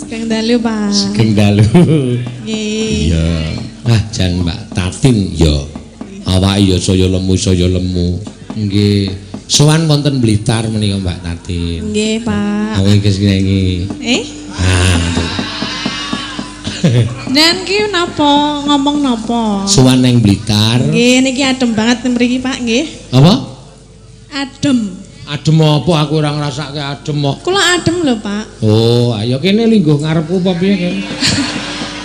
Sugeng dalu, Pak. Sugeng dalu. Nggih. Iya. Ah, jan Mbak Tatin ya. Awake ya saya lemu, saya lemu. Nggih. Sowan wonten Blitar menika Mbak Tatin. Nggih, Pak. Aku iki iki. Eh? Ah, ngoten. Dan ki napa ngomong napa? Sowan nang Blitar. Nggih, niki adem banget mriki, Pak, nggih. Apa? Adem. Adem apa aku ora ngrasake adem kok. Kula adem lho, Pak. Oh, ayo kene lingguh ngarepku apa piye kene?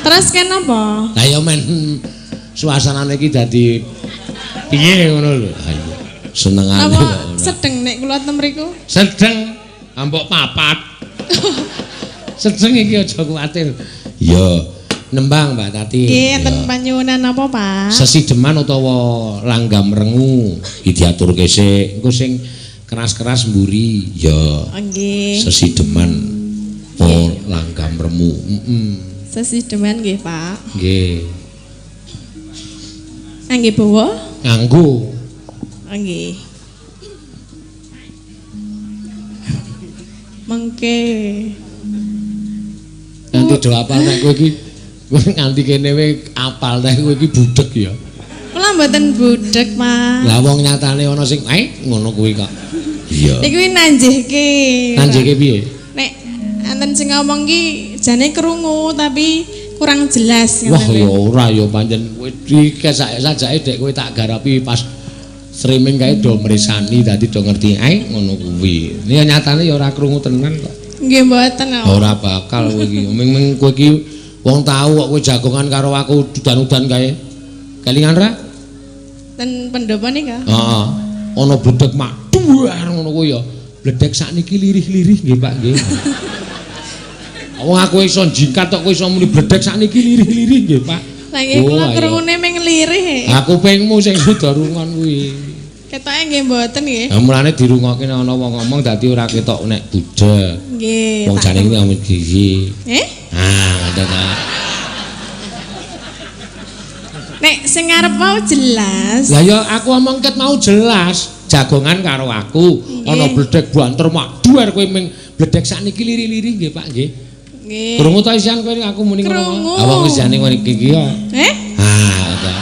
Terus kene apa? Lah ya men suasanane iki dadi piye ngono lho. Ayo senengane Napa kok ora. Sedeng nek kula ten mriku? Sedeng ambok papat. Sedeng iki aja kuwatir. Ya, nembang Mbak Tati. Nggih, enten panyuwunan apa, Pak? Sesideman utawa langgam rengu iki diaturke sik. Engko sing keras-keras mburi. Ya. Nggih. Sesideman oh langgam remu. Heeh. Sesideman nggih, Pak. Nggih. Ngangge bawa? Nganggo. Nggih. Mengke. Nganti do apal nek kowe iki nganti kene we apal nek kowe iki budheg ya. Kula mboten budheg, Pak. Lah wong nyatane ana sing ngono kuwi kok. Iya. Niku nanjihke. Nanjihke piye? Nek enten sing ngomong ki jane krungu tapi kurang jelas. Wah ya ora ya pancen kowe iki sajake dek kowe tak garapi pas streaming kae do mresani dadi do ngerti ngono kuwi. Ini nyatane ya ora krungu tenan kok. Nggih mboten. Ora bakal kowe iki. Ming kowe iki wong tau kok kowe jagongan karo aku udan-udan kae. Kelingan ra? Ten pendopo nika. Heeh. Ana bledek mak duar ngono kuwi ya. Bledek sakniki lirih-lirih nggih Pak nggih. Wong aku iso jingkat kok kowe iso muni bledek sakniki lirih-lirih nggih Pak. Lah nggih kula krungune ming lirih. Aku pengmu sing kudu rungon kuwi. Ketoke nggih mboten nggih. Lah mulane dirungokke nek ana wong ngomong dadi ora ketok nek budheg. Nggih. Wong jane kuwi amit gigi. Eh? Ah, ngoten ta. Nek sing ngarep mau jelas. Lah ya aku omong ket mau jelas, jagongan karo aku. Ana bledek banter mak duar kowe ming bledek sakniki liri-liri nggih Pak nggih. Nggih. Krungu ta isian kowe aku muni ngono. Ah wong isihane ngene iki ya. Eh? Ah, ngoten.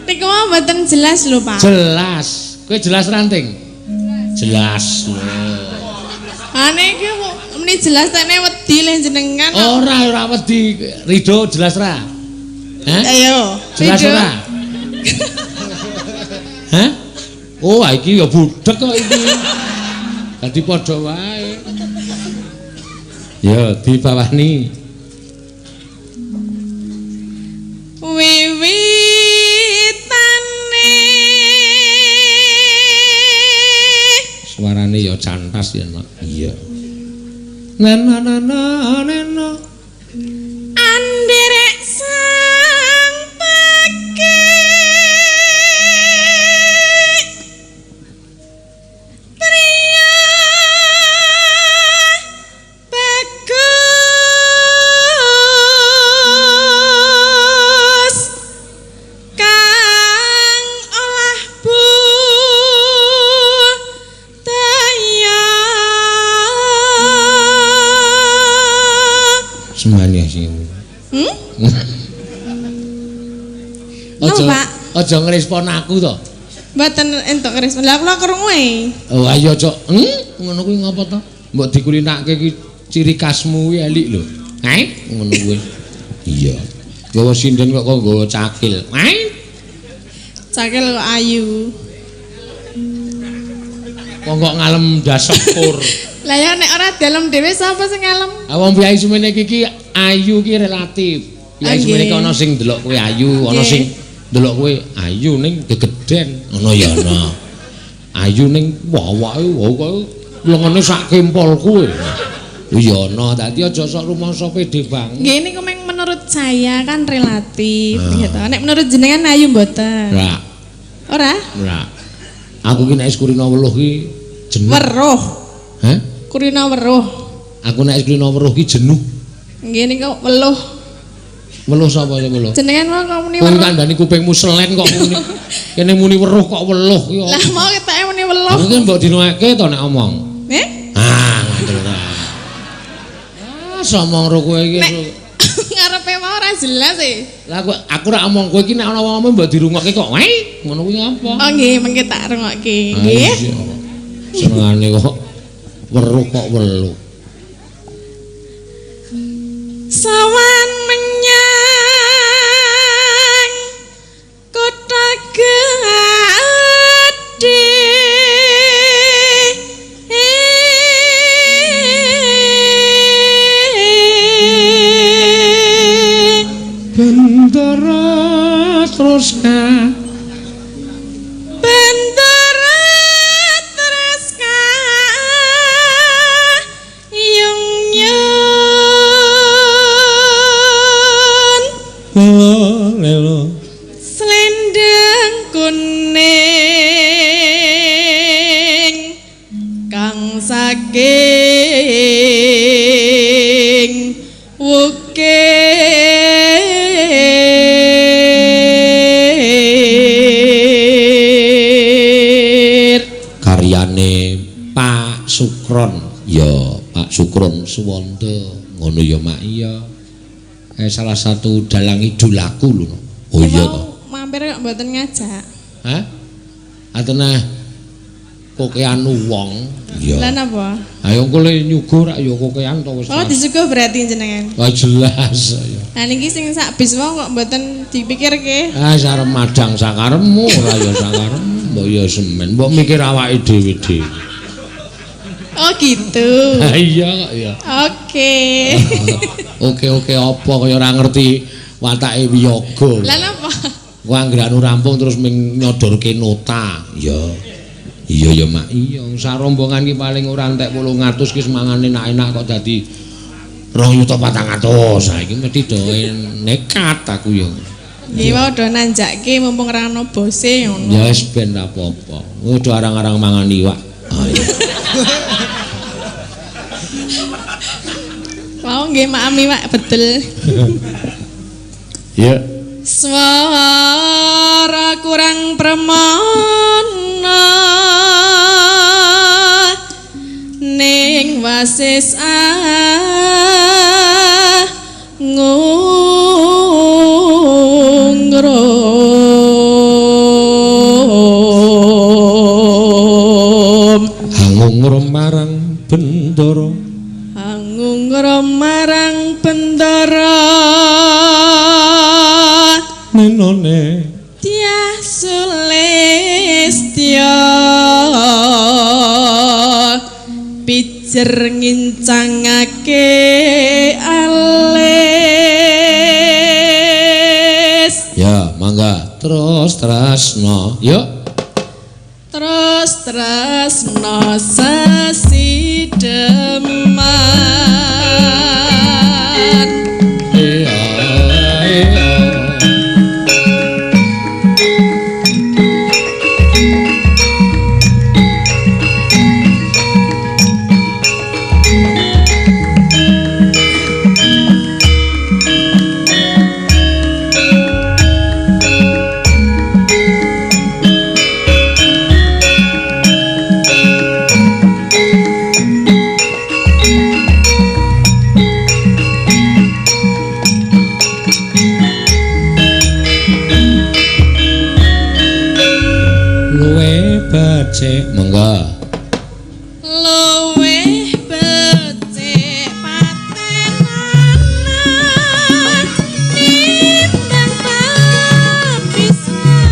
Niku mau mboten jelas lho, Pak. Jelas. Kowe jelas ranting? Jelas. Ah niki muni jelas tekne wedi le jenengan. Ora, ora wedi. Ridho jelas ra? Hah? Ayo. Jelas ora? Hah? Oh, iki ya budheg kok iki. Dadi padha wae. Ya, dibawani. Wiwitane suarane ya cantas ya, Nak. Iya. Nena nena nena anderek sang pake priya bagus kang olah budaya. Semuanya sing Aja, aja ngrespon aku to. Mboten entuk ngrespon. Lah kula krungu e. Oh ayo aja. Ngono kuwi ngapa to? Mbok dikulinake iki ciri khasmu kuwi elik lho. Ngono kuwi. Iya. Gawa sinden kok kok nggawa cakil. Cakil kok ayu. Wong kok ngalem dasepur. Lah ya nek ora dalem dhewe sapa sing ngalem? Ah wong piyai semene iki ayu ki relatif. Piyai semene iki ana sing ndelok kowe ayu, ana sing ndelok kowe ayu ning gegeden, ngono ya ana. Ayu ning wawake kok lengene sak kempol kuwe. Ya ana, dadi aja sok rumangsa pede banget. Nggih niku meng menurut saya kan relatif gitu. Nek menurut jenengan ayu mboten? Ora. Ora? Ora. Aku ki nek wis kulino weluh ki jenuh. Weruh. Hah? Kulino weruh. Aku nek wis kulino weruh ki jenuh. Nggih niku weluh. Weluh sapa sing weluh? Jenengan mau kok muni weruh. Kowe kandhani kupingmu selen kok muni. Kene muni weruh kok weluh ki. Lah mau ketoke muni weluh. Aku ki mbok dinokake to nek omong. Eh? Ah, ngoten ta. Omong ro kowe iki. Ngarepe mau ora jelas e. Lah aku ora omong kowe iki nek ana wong ngomong mbok dirungokke kok. Weh, ngono kuwi ngapa? Oh nggih, mengke tak rungokke. Nggih. Senengane kok weruh kok weluh. Sawan menyang kota gedhe Bendara terus ka Bendara terus ka yung yun lelo lelo selendang kuning kang saking wukir. Karyane Pak Sukron ya, Pak Sukron Suwanda ngono ya mak iya. Salah satu dalang idolaku lho. Oh iya to. Mampir kok mboten ngajak. Hah? Atenah kokean wong. Iya. Lah napa? Ayo engko le nyuguh rak ya kokean to wis. Oh disuguh berarti jenengan. Wah jelas ya. Lah niki sing sak bis wong kok mboten dipikirke. Ah sarem madang sakarepmu ora ya sakarepmu, mbok ya semen, mbok mikir awake dhewe-dhewe. Oh gitu. Iya kok ya. Oke. Oke-oke apa kaya ora ngerti watake wiyaga. Lah napa? Ku anggere anu rampung terus ming nyodorke nota. Iya. Iya ya mak. Iya, sak rombongan ki paling ora entek 800 ki semangane enak-enak kok dadi 2.400.000. Saiki mesti do nekat aku ya. Nggih wae do nanjake mumpung ora ana bose ngono. Ya wis ben ra apa-apa. Kowe do arang-arang mangan iwak. Ah iya. Mau nggih maem iwak betul. Iya. Swara kurang premana ning wasis angungrum angungrum marang bendara angungrum marang bendara nenone Dyah Sulistya pijer ngincangake alis. Ya mangga terus tresno yuk terus tresno sesideman. Iya iya. Monggo. Luwih becik patenana timbang papisan.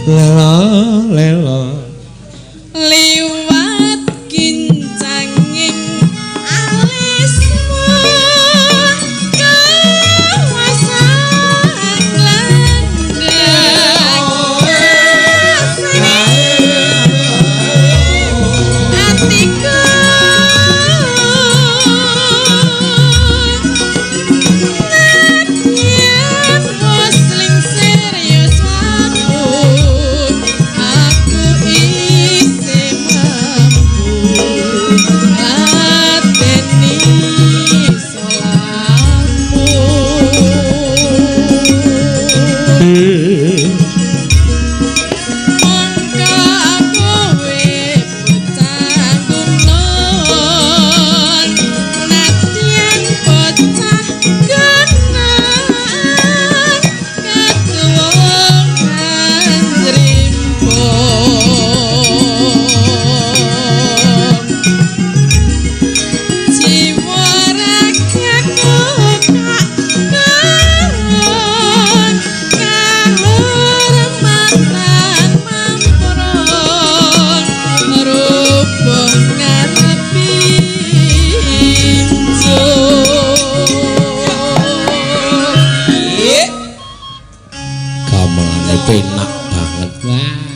Lela lela liwat kincanging alismu kawasang landang.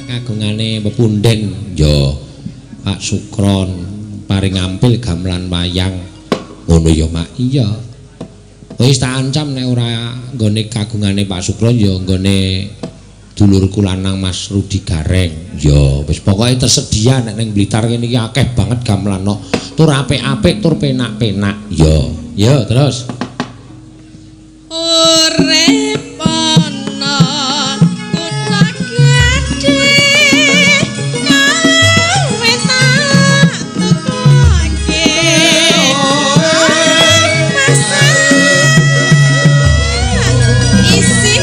Kagungane pepunden ya Pak Sukron paring ampil gamelan wayang. Ngono ya, Mak. Iya. Wis tak ancam nek ora nggone kagungane Pak Sukron ya nggone dulurku lanang Mas Rudi Gareng. Ya wis pokoke tersedia nek ning Blitar kene iki akeh banget gamelan kok. Tur apik-apik tur penak-penak. Ya, ya terus. Urip ana kutha gedhe gawe tak tukoke masak isine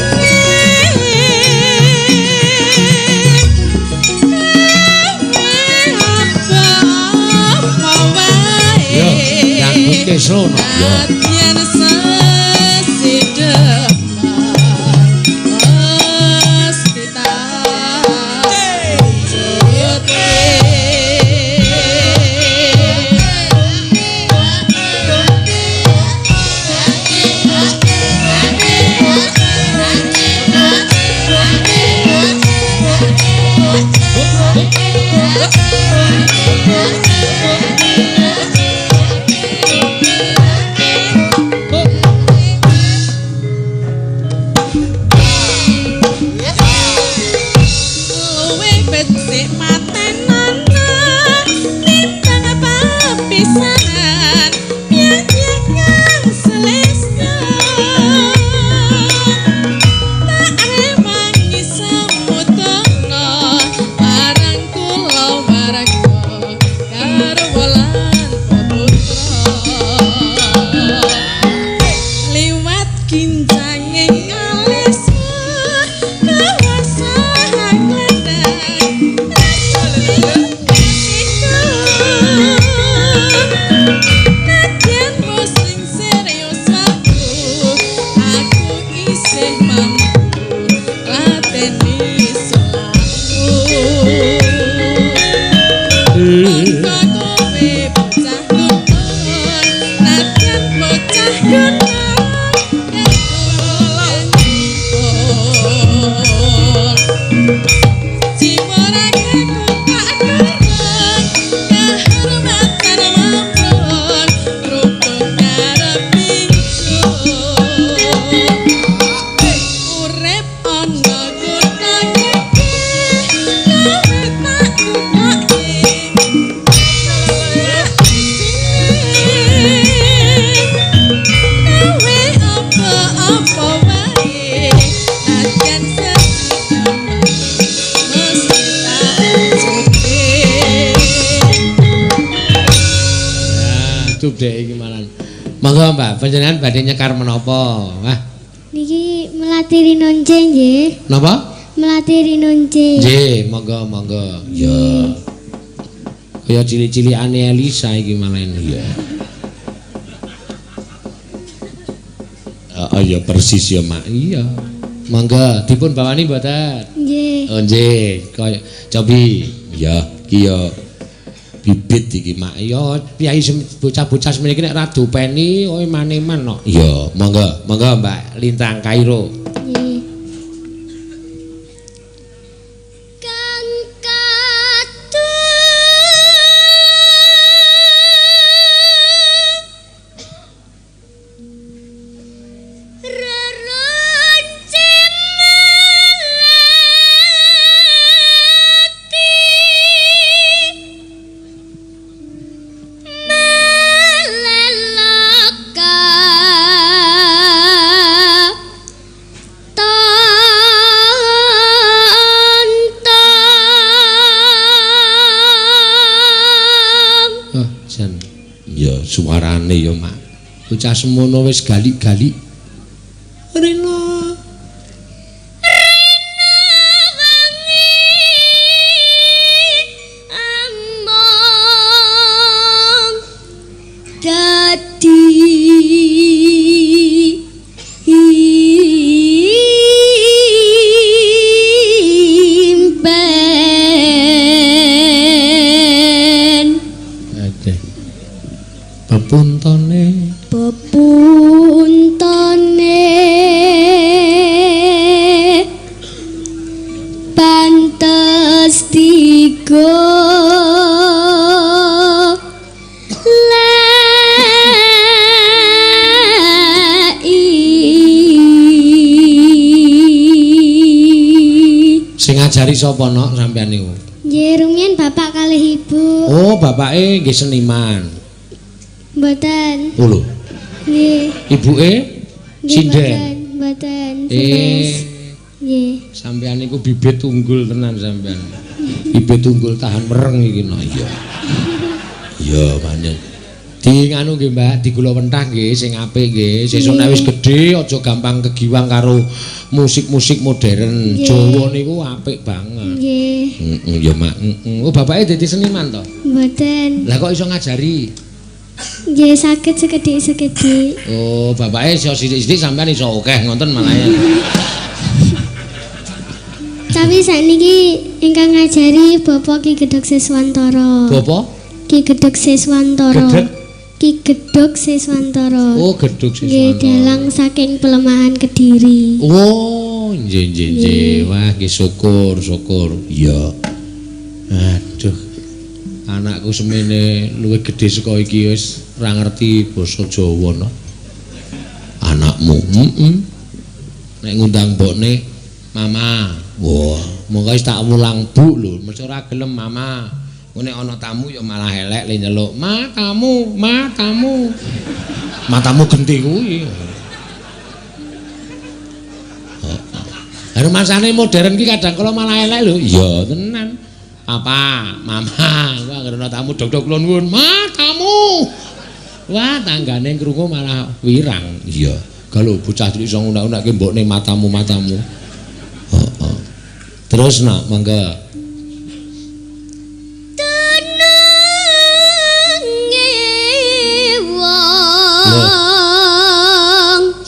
gawe apa wae. Yo, dangdut kesro no. Yo. Monggo Mbak, panjenengan badhe nyekar menapa? Wah. Niki Melati Rinonce nggih. Napa? Melati Rinonce. Nggih, monggo monggo. Ya. Kaya cilik-cilikane Elisa iki malah ya. Oh ya persis ya, Mak. Iya. Monggo dipun bawani mboten? Nggih. Oh nggih, kaya cobi. Ya, iki ya bibit iki Mak. Ya piyai bocah-bocah semene iki nek ra dopeni kowe maneman kok. Iya, monggo, monggo Mbak Lintang Kairo. Nggih. Kang katon reronce melati Suarane ya Mak. Bocah semono wis galik-galik. Rena. Rena wangi among dadi impen. Aduh. Pepuntone pepuntone pantes Diajari sapa nok sampean niku? Nggih, rumiyin bapak kalih ibu. Oh, bapake nggih seniman. Mboten. Oh lho. Nggih. Ibuke sinden. Mboten. Nggih. Sampean niku bibit unggul tenan sampean. Bibit unggul tahan mereng iki no. Iya. Iya, pancen. Di nganu nggih, Mbak, digula wentah nggih sing apik nggih. Sesuk nek wis gedhe aja gampang kegiwang karo musik-musik modern. Jawa niku apik banget. Nggih. Heeh, ya, Mak. Heeh. Oh, bapake dadi seniman to? Mboten. Lah kok iso ngajari? Nggih, saged sekedhik-sekedhik. Oh, bapake iso sithik-sithik sampean iso akeh ngoten malah. Tapi sakniki ingkang ngajari Bapak Ki Gedhog Siswantara. Bapak? Ki Gedhog Siswantara. Gedheg? Ki Gedhog Siswantara. Oh, Gedhog Siswantara. Nggih, dalang saking Pelemahan Kediri. Oh, nggih nggih nggih. Wah, nggih syukur, syukur. Iya. Aduh. Anakku semene luwih gedhe saka iki wis ora ngerti basa Jawa no. Anakmu, heeh. Nek ngundang mbokne mama. Wah, monggo wis tak wulang bu lho, mesti ora gelem mama. Nek ana tamu ya malah elek le nyeluk, "Ma tamu, ma tamu." Matamu genti kuwi. Heeh. Rumasane modern ki kadang kala malah elek lho. Iya, tenan. Papa, mama, wah anggere ana tamu dok-dok kula nuwun, "Ma tamu." Wah, tanggane krungu malah wirang. Iya. Galo bocah cilik iso ngunak-unakke mbokne matamu-matamu. Heeh. Terus nak mangga. Tununge wong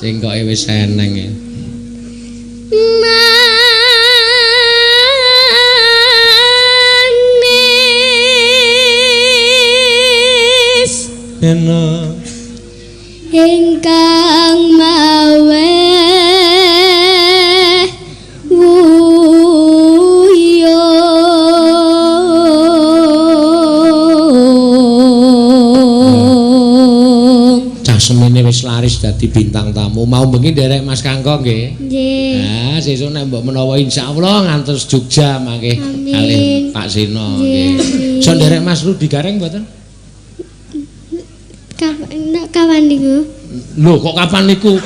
sing koke wis eneng e. Manis Eno ingkang mawe wuyung. Cah semene wis laris dadi bintang tamu. Mau bengi nderek Mas Kangko nggih. Nggih. Nah, sesuk nek mbok menawa insyaallah ngantos Jogja mangke kalih Pak Seno nggih. Nggih. Iso nderek Mas Rudi Gareng mboten? Kapan niku? Lho, kok kapan niku?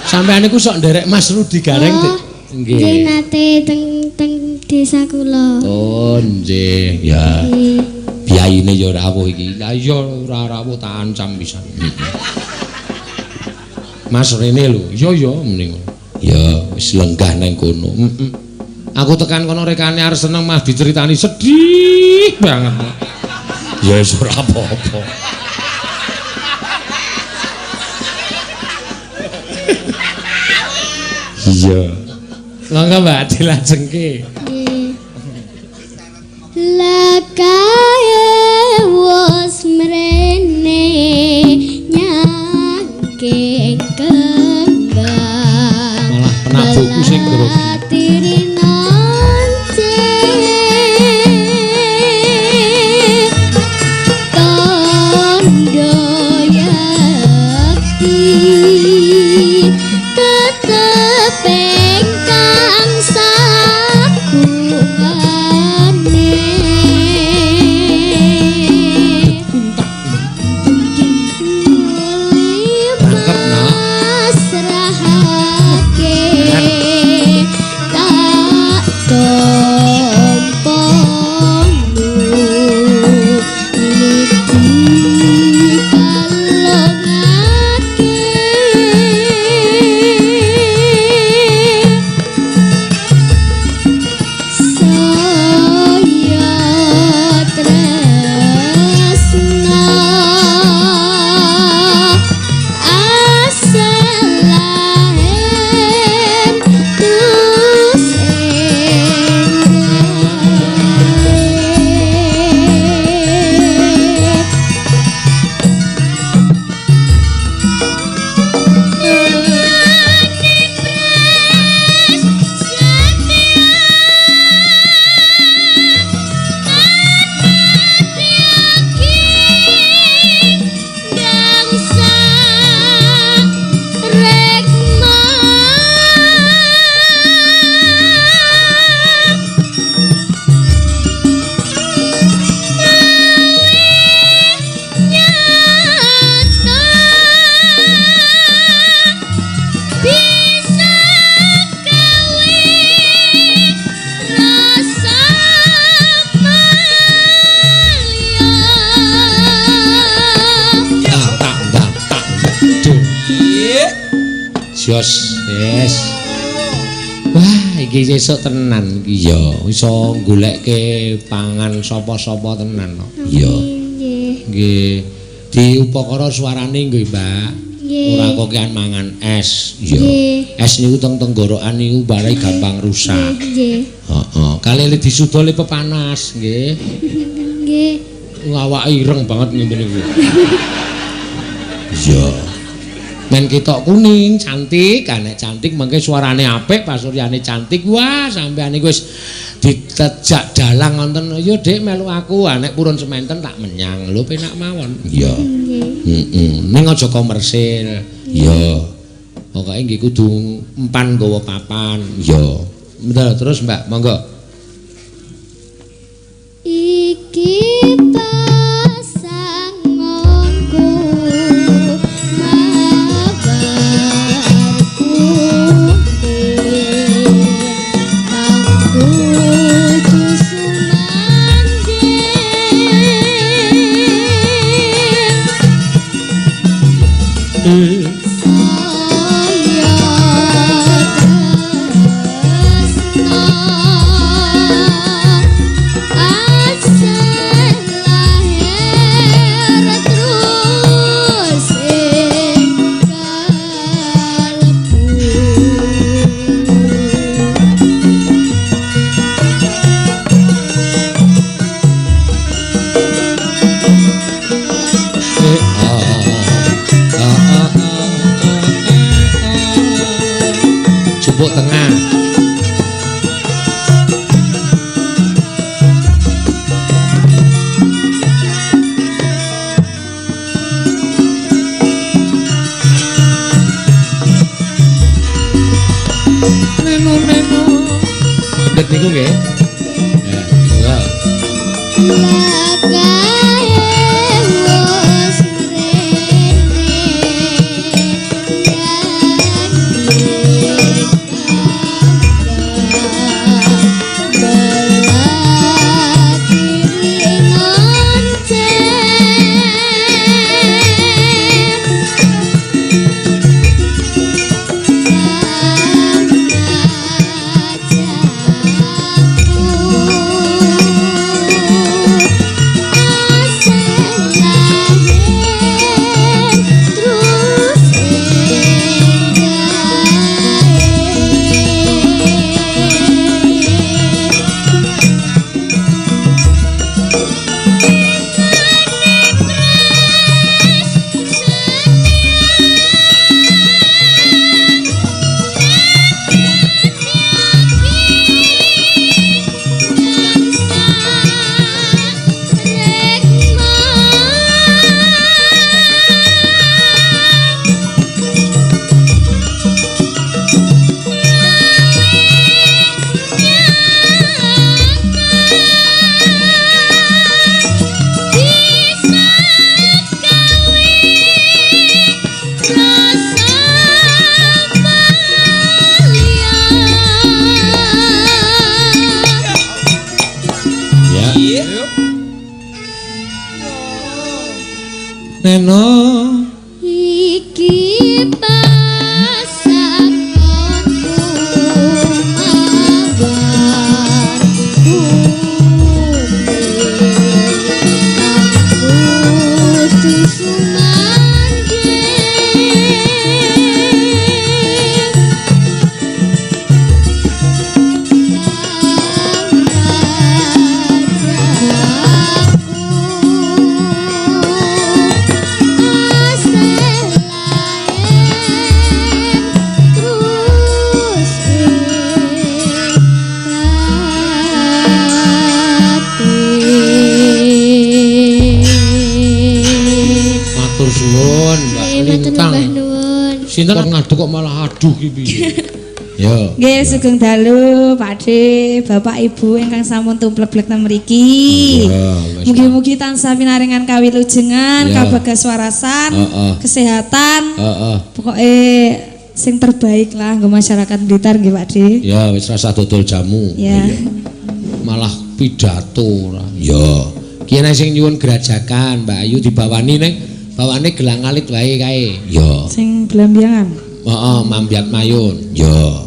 Sampeyan niku sok nderek Mas Rudi Gareng. Oh, nggih. Nggih nate teng teng desa kula. Oh, nggih. Ya. Nggih. Biyayine ya rawuh iki. Lah iya ora rawuh tak ancam pisan. Mas rene lho. Iya ya mending. Ya wis lenggah nang kono. Heeh. Aku tekan kono rekane arep seneng mah diceritani sedih banget. Ya wis ora apa-apa. Iya. Monggo Mbak dilajengke. Nggih. Lakae wos mrene nyangking kembang. Malah penabuhku sing grogi. Tondo yakti tetep ingkang sakungane. Jos. Yes. Wah, iki sesuk tenan iki ya. Iso golekke pangan sapa-sapa tenan kok. Iya. Nggih. Nggih. Diupakara suarane nggih, Mbak. Nggih. Ora kokean mangan es. Iya. Nggih. Es niku teng tenggorokan niku barai gampang rusak. Nggih. Heeh. Kali li disuda li pepanas nggih. Nggih. Awake ireng banget ngene niku. Iya. Men ketok kuning, cantik, nek cantik mengke suarane apik, pasuryane cantik. Wah, sampean niku wis ditejak dalang wonten. Yo Dik melu aku, ah nek purun sementen tak menyang. Lho penak mawon. Iya. Nggih. Heeh. Ning aja komersil. Iya. Pokoke nggih kudu empan nggawa papan. Iya. Betul, terus Mbak, monggo. Iki pasanganku mawarku kang kudu sumandhing saya tresna asih lahir terus ing kalbu. Jupuk tengah. Neno neno. Ndek niku nggih. Ya, monggo. Lakae wis mrene nanging belah kiri ngoncen Ya. Neno. Iki pasanganku mawarku kang kudu sumandhing kang rajaku asih laen terus ing batin. Matur suwun Mbak Nggih, matur Lintang. sembah nuwun. Sinten kok ngaduk kok malah aduh ki piye? Yo. Nggih, sugeng dalu Pakde, Bapak Ibu ingkang sampun tumplek-blek nang mriki. Monggo, wis. Mugi-mugi tansah pinaringan kawilujengan, Ya. kabagaswarasan, Heeh. kesehatan. Heeh. Pokoke sing terbaik lah nggo masyarakat Blitar nggih Pakde. Ya wis rasa dodol jamu. Ya. Iya. Malah pidato ora. Ya. Ki ana sing nyuwun grajakan, Mbak Ayu dibawani ning bawane gelang alit wae kae. Ya. Sing blambiangan. Heeh, Mambyat Mayun. Ya.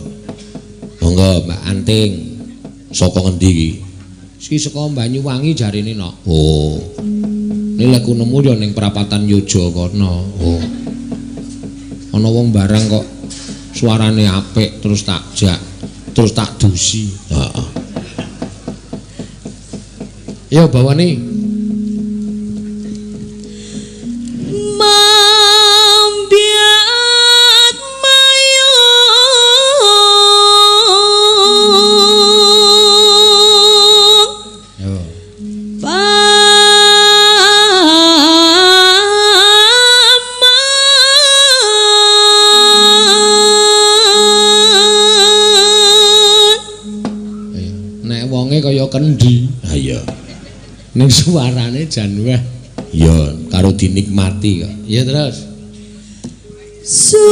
Monggo Mbak Anting. Saka ngendi iki? Iki saka Banyuwangi jarene nok. Oh. Ini lek nemu ya ning perapatan Yojo kono. Oh. Ana wong barang kok suarane apik terus tak jak, terus tak dusi. Heeh. Ya bawane. Mambyat Mayun. Yo. Paman. Ayo. Nek wonge kaya kendi. Ha iya. Ning suarane jan wah. Ya karo dinikmati kok. Ya terus. Suarane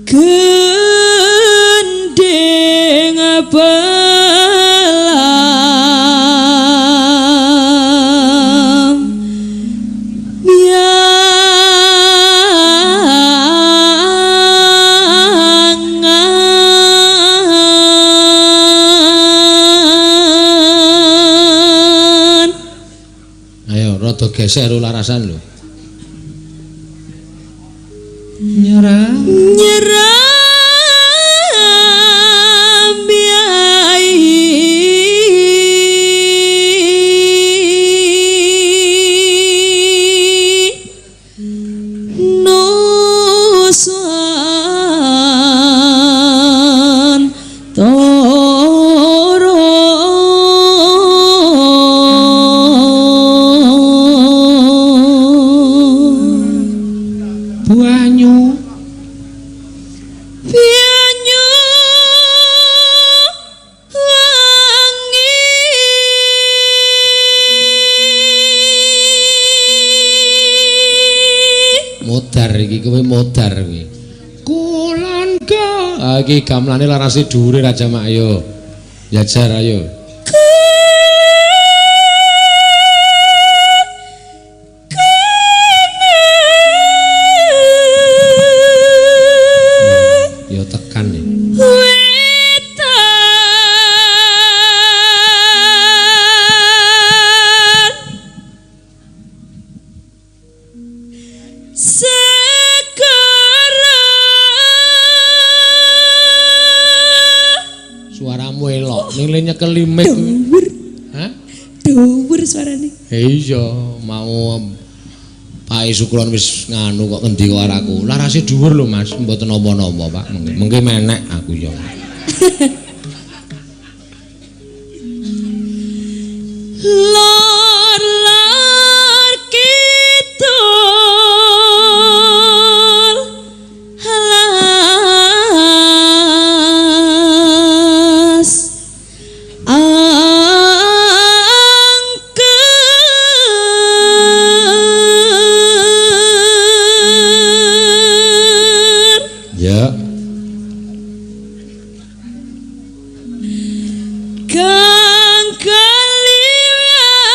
gending belam yangan. Ayo rada geser larasan lho. Nyerah. Nyerah biai Nusantara. Banyu. Banyu wangi. Modar iki kowe modar kowe. Kulon ga. Ah iki gamelane larase dhuwure Raja Mak ayo. Jajar ayo. Ya tekan nih. Wetan segara. Suaramu elok ning le nyekeli mic. Dhuwur, Hah? dhuwur suarane. Iya, mau Pak Suklon wis nganu kok ngendi kok araku. Larase dhuwur lho Mas, mboten napa-napa Pak. Mengke mengke menek aku ya. Lor lor kidul alas angker. Ya. Kang kaliwat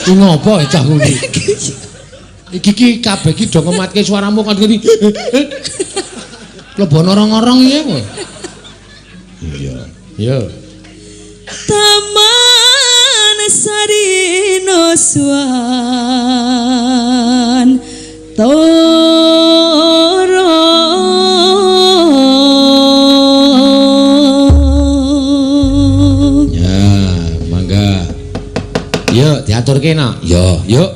Iki ngopo cah kuwi? Iki ki kabeh ki do ngematke suaramu kon ngene. Lebono orong-orong iki kowe. Iya. Yo. Taman Sari Nuswan Toro. Ya, mangga. Yo diaturke no. Yo, yuk.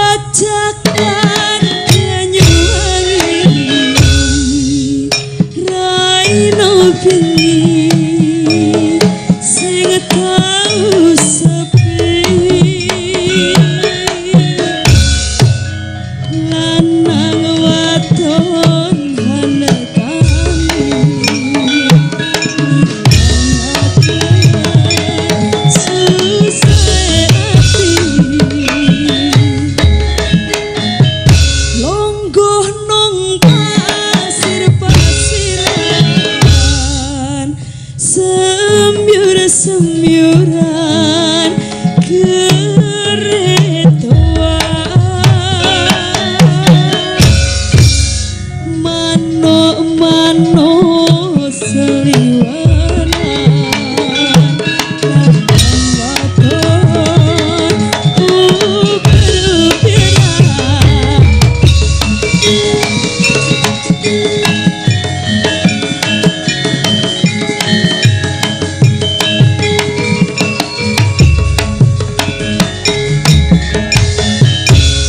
Gerajakan Banyuwangi Raino bengi sing tau sepi lanang wadon hanetani susah ati longgoh nang pasir-pasiran semyur-semyuran keretoan manuk-manuk seliweran wadon uber-uberan.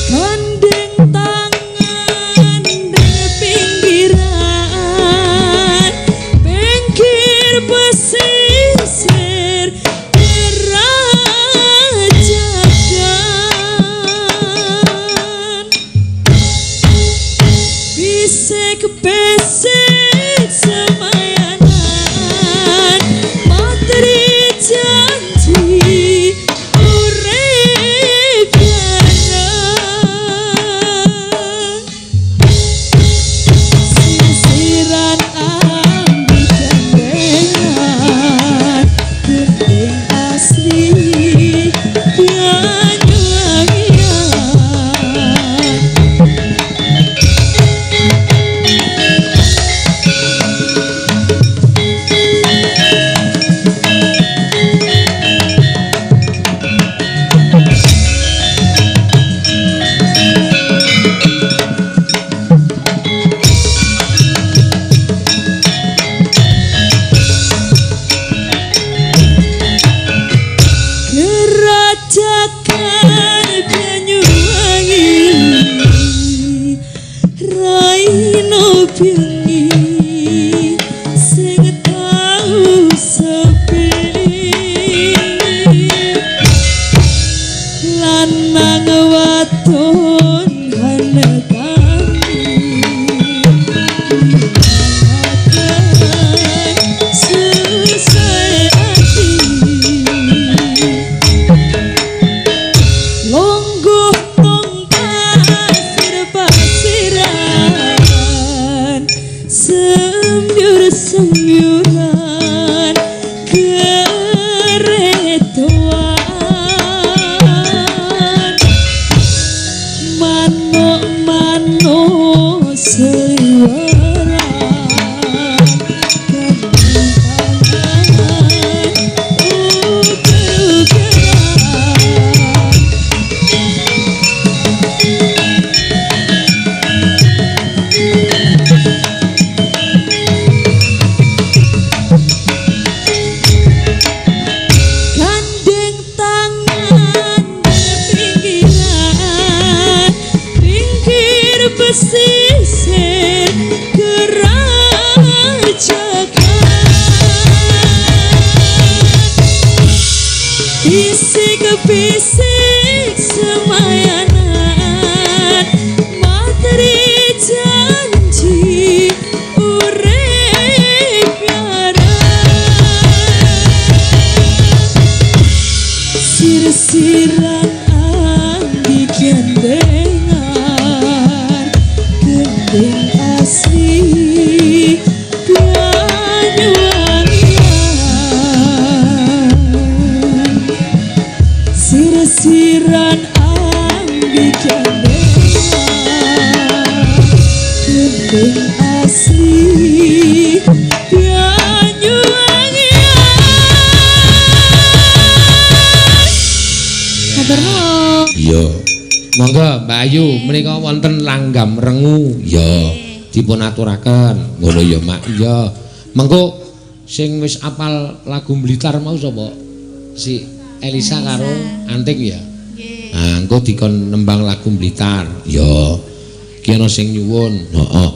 Gandeng tangan deng pinggiran, pinggir pesisir kerajakan. Bisik-bisik semayanan, materi janji urip bareng. Sisiran ambi gandengan, gending asli Banyuwangian. Gerajakan Banyuwangi Raino bengi sing tau sepi lanang wadon hanetani susah ati longgoh nang pasir-pasiran semyur-semyuran keretoan manuk-manuk seliweran gandeng tangan uger-ugeran. Gandeng tangan pinggiran, pinggir pesisir kerajakan. Bisik-bisik semayanan, mata Sir-siran anggi gendengan, gendeng asli Banyuwangian. Sir-siran anggi gendengan, gendeng asli Banyuwangian. Matur nuwun. Iya. Monggo Mbak Ayu menika wonten langgam rengu. Ya, dipun aturaken. Ngono ya, Mak. Iya. Mengko sing wis apal lagu Blitar mau sapa? Si Elisa karo Anting ya. Nggih. Nah, engko dikon nembang lagu Blitar. Ya. Ki ana sing nyuwun. Heeh.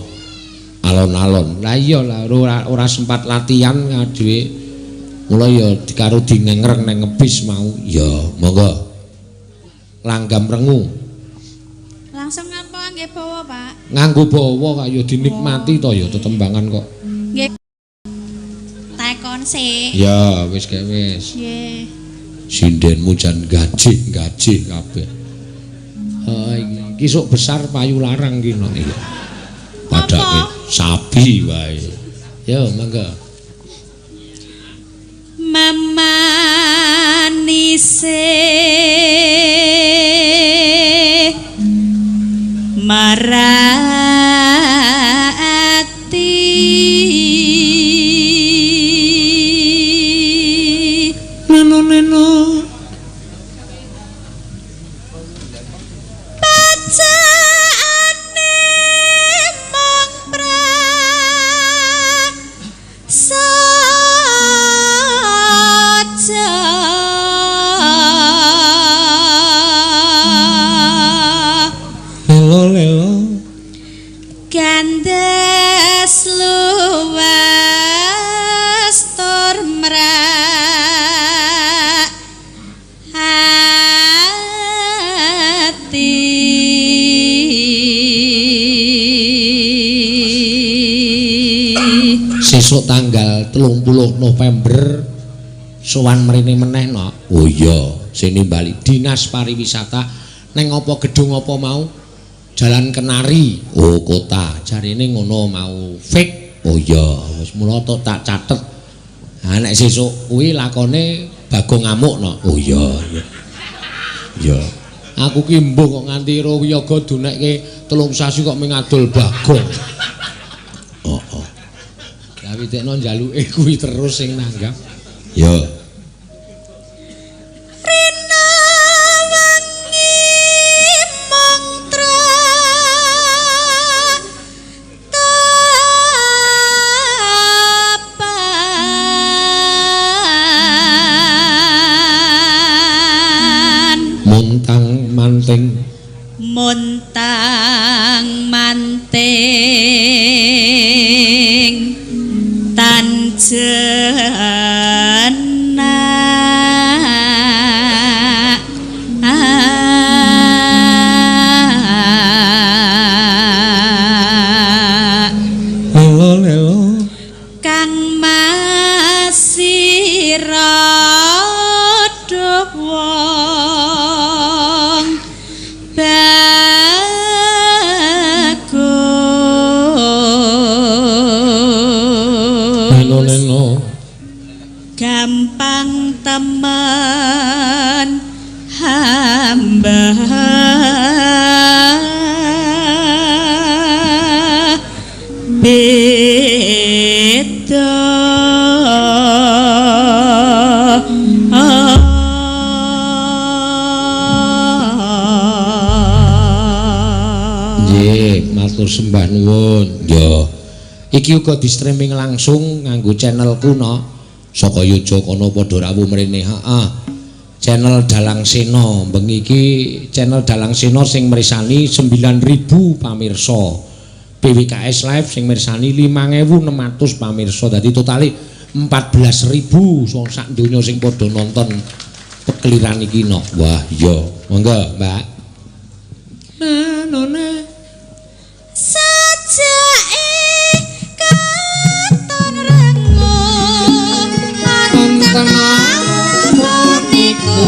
Alon-alon. Lah iya lah ora sempat latihan dhewe. Mula ya dikaro dingengreng nang ngebis mau. Ya, monggo. Langgam rengu. Langsung apa nggih bawa, Pak? Nganggo bawa kaya dinikmati to ya tetembangan kok. Nggih. Tekon sik. Ya, wis kae wis. Nggih. Sindenmu jan gajih-gajih kabeh. Heeh, iki sok besar payu larang ki no. Iya. Padake sapi wae. Yo, monggo. Memanise marati Neno neno. Bacaane mong prasaja. Lelo lelo. Gandes luwes tur mrak ati. Sesuk tanggal 30 November sowan mrene meneh no. Oh iya, sing nimbali Dinas Pariwisata neng apa gedung apa mau? Jalan Kenari. Oh, kota. Jarene ngono mau. Fik. Oh iya, wis mula tok tak catet. Ha nek sesuk kuwi lakone Bagong ngamuk no. Oh iya, iya. Iya. Aku ki mbuh kok nganti ro wiyaga dunekke 3 sasi kok mung ngadol Bagong. Heeh. Lah witekno njaluke kuwi terus sing nanggap. Ya. Rina wengi mong tratapan Muntang manting. Muntang manting tan jenak Lelo lelo. Kang masira wong bagus. Neno neno. Gampang temen hamba beda. Nggih, matur sembah nuwun. Ya. Iki uga di streaming langsung nganggo channelku no. Saka Yojo kono padha rawuh mrene. Heeh. Channel Dalang Sena. Bengi iki channel Dalang Sena sing mirsani 9.000 pamirsa. PWKS Live sing mirsani 5.600 pamirsa. Dadi totale 14.000 wong sak donya sing padha nonton pekeliran iki no. Wah, iya. Monggo, Mbak. Nona. Sajake katon rengu wonten niku.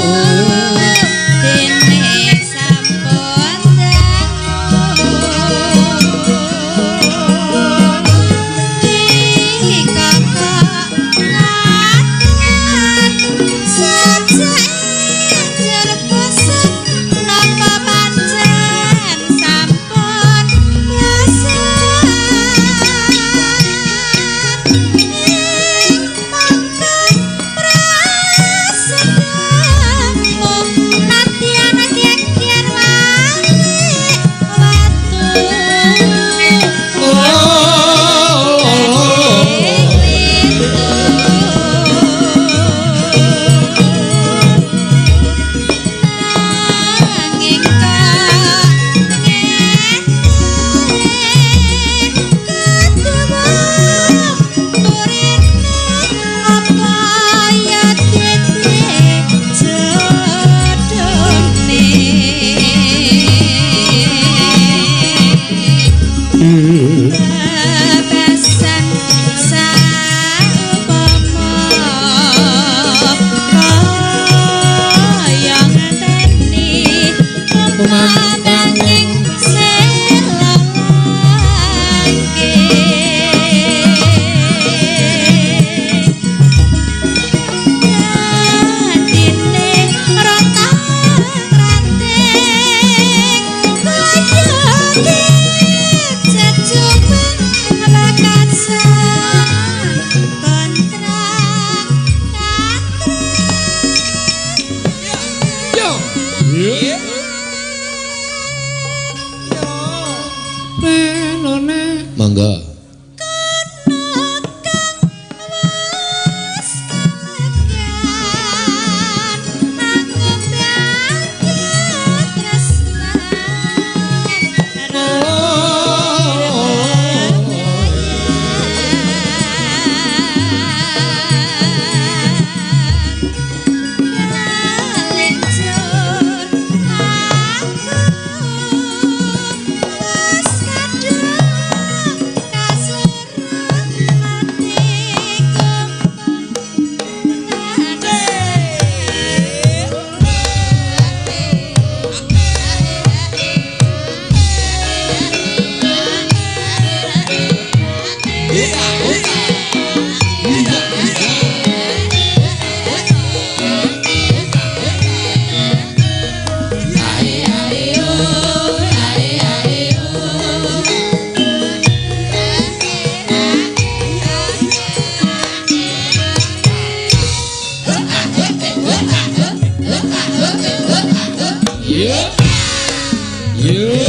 Yo.